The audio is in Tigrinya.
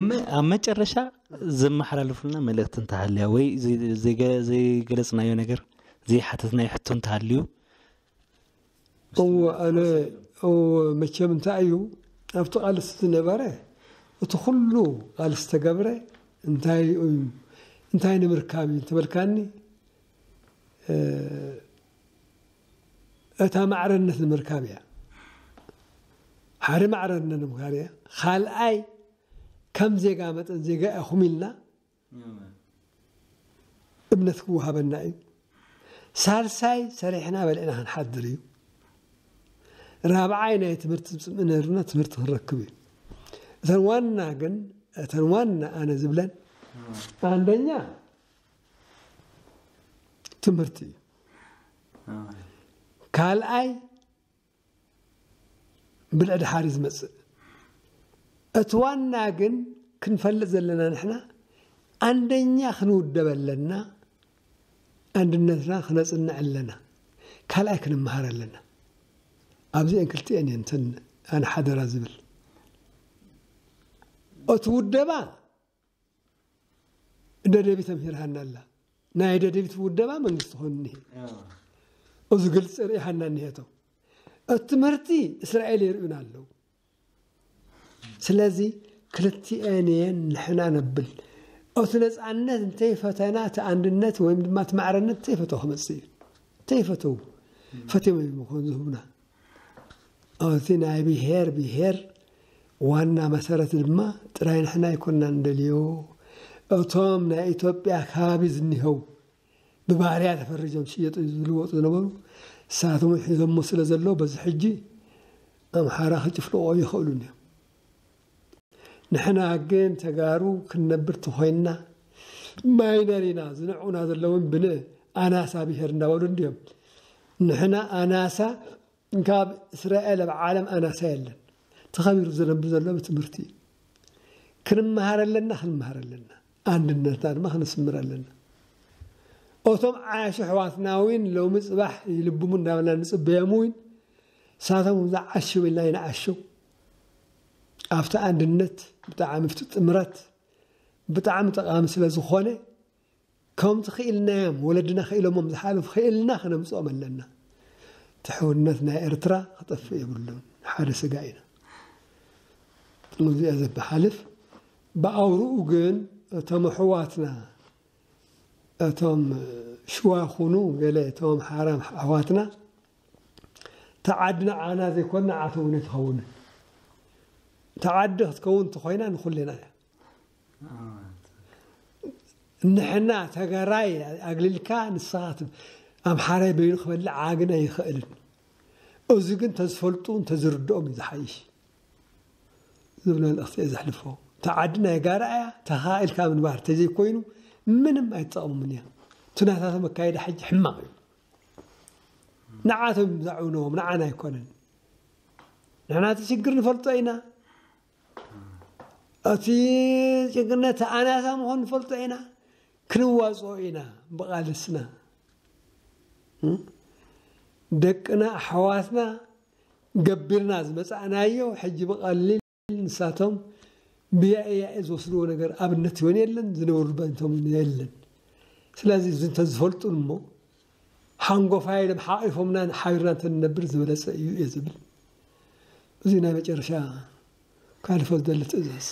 ኣብ መጨረሻ ዘመሓላልፉልና መልእክቲ እንተሃልያ ወይ ዘይገለፅናዮ ነገር ዘይሓተትናዮ ሕቶ እንተሃልዩ? እዎ ኣነ እዎ መቸም እንታይ እዩ ኣብቲ ቃልሲ ዝነበረ እቲ ኩሉ ቃልሲ ተገብረ እንታይ እንታይ ንምርካብ እዩ እንተበልካኒ እታ ማዕረነት ንምርካብ እያ። ሓደ ማዕረነት ንምርካብ እያ። ካልኣይ ከም ዜጋ መጠን ዜጋ ኢኹም ኢልና እምነት ክወሃበና እዩ። ሳልሳይ ሰሪሕና በልዕና ክንሓድር እዩ። ራብዓይ ናይ ትምህርቲ ዝፅምእነርና ትምህርቲ ክንረክብ እዩ። እተን ዋና ግን እተን ዋና ኣነ ዝብለን ኣንደኛ ትምህርቲ እዩ። ካልኣይ ብልዒ ድሓር እዩ ዝመፅእ። እቲ ዋና ግን ክንፈልጥ ዘለና ንሕና ኣንደኛ ክንውደብ ኣለና፣ ኣንድነትና ክነፅንዕ ኣለና፣ ካልኣይ ክንመሃር ኣለና። ኣብዚአን ክልቲአን እየን እተን ኣነ ሓደራ ዝብል። እቲ ውደባ ደደቢት ተምሂርሃና ኣላ። ናይ ደደቢት ውደባ መንግስቲ ኮይኑ እኒሄ። እዚ ግልፂ ርኢሃና እኒሄቶ። እቲ ትምህርቲ እስራኤል የርእዩና ኣለዉ። ስለዚ ክልቲኤን እየን ንሕና ነብል። እቲ ነፃነት እንተይፈተና እቲ ኣንድነት ወይም ድማ እቲ ማዕረነት እንተይፈተው ክመፅእ እዩ። እንተይፈተው ፈትዮም እዮም ይኾን ዝህቡና። እቲ ናይ ብሄር ብሄር ዋና መሰረት ድማ ጥራይ ንሕና ኣይኮንና ንደልዮ። እቶም ናይ ኢትዮጵያ ከባቢ ዝኒሀው ብባርያ ተፈሪጆም ዝሽየጡ ዝልወጡ ዝነበሩ ንሳቶም ሒዞሞ ስለ ዘሎ በዚ ሕጂ ኣምሓራ ክጭፍልቆ ይኽእሉን እዮም። ንሕና ግን ተጋሩ ክንነብር ተኾይንና ማይነር ኢና ዝንዑና ዘለውን ብን ኣናሳ ብሄር እንዳበሉ እንዲዮም። ንሕና ኣናሳ ካብ እስራኤል ኣብ ዓለም ኣናሳ የለን። ተኸቢሩ ዝነብር ዘሎ ብትምህርቲ እዩ። ክንመሃር ኣለና፣ ክንመሃር ኣለና። ኣንድነትና ድማ ክነስምር ኣለና። እቶም ዓያሹ ኣሕዋትና እውን ሎሚ ፅባሕ ይልብሙ እንዳበልና ንፅበዮም እውን ሳቶም ዝዓሽው ኢልና ይንዓሽው። ኣብቲ ኣንድነት ብጣዕሚ ፍቲ ጥምረት ብጣዕሚ ጠቃሚ ስለ ዝኾነ ከምቲ ክኢልናዮም ወለድና ክኢሎሞም ዝሓለፉ ክኢልና ክነምፅኦም ኣለና። እቲ ሕውነት ናይ ኤርትራ ክጠፍእ የብሉን። ሓደ ስጋ ኢና። እዚኣ ዘበሓልፍ ብኣውርኡ ግን እቶም ኣሕዋትና እቶም ሽዋ ኩኑ ገለ እቶም ሓራም ኣሕዋትና ተዓዲ ንዓና ዘይኮን ንዓቶም እውን ኣይትኸውን። ተዓዲ ክትከውን እንተኮይና ንኩልና እያ። ንሕና ተጋራይ ኣግሊልካ ንስኻ ኣምሓራይ በይኑ ክበልዕ ዓግን ኣይኽእልን። እዚ ግን ተዝፈልጡ እንተዝርድኦም እዩ ዝሓይሽ ዝብል መልእኽቲ እየ ዘሕልፎ። ተዓዲ ናይ ጋራ እያ ተኻኢልካ ምንባር ተዘይኮይኑ ምንም ኣይትጠቕሙምን እያ። ትናታቶም ኣካይዳ ሕጂ ሕማቕ እዩ። ንዓቶም ዘዕውንዎም ንዓና ኣይኮነን። ንሕና እቲ ሽግር ንፈልጦ ኢና። እቲ ጭንቅነት ኣናሳ ምዃኑ ንፈልጦ ኢና። ክንዋፅኦ ኢና ብቓልስና። ደቅና ኣሕዋትና ገቢርና ዝመፃእናዮ ሕጂ ብቐሊል ንሳቶም ብያኤ ያኤ ዝወስድዎ ነገር ኣብነት ይሆን የለን ዝነብሩ በንቶም የለን። ስለዚ እዚ እንተዝፈልጡን እሞ ሓንጎፋይ ኢሎም ሓቂፎምና ሓቢርና እንተንነብር ዝበለፀ እዩ እየ ዝብል። እዚ ናይ መጨረሻ ካልፎ ዝደሊ ትእዛዝ።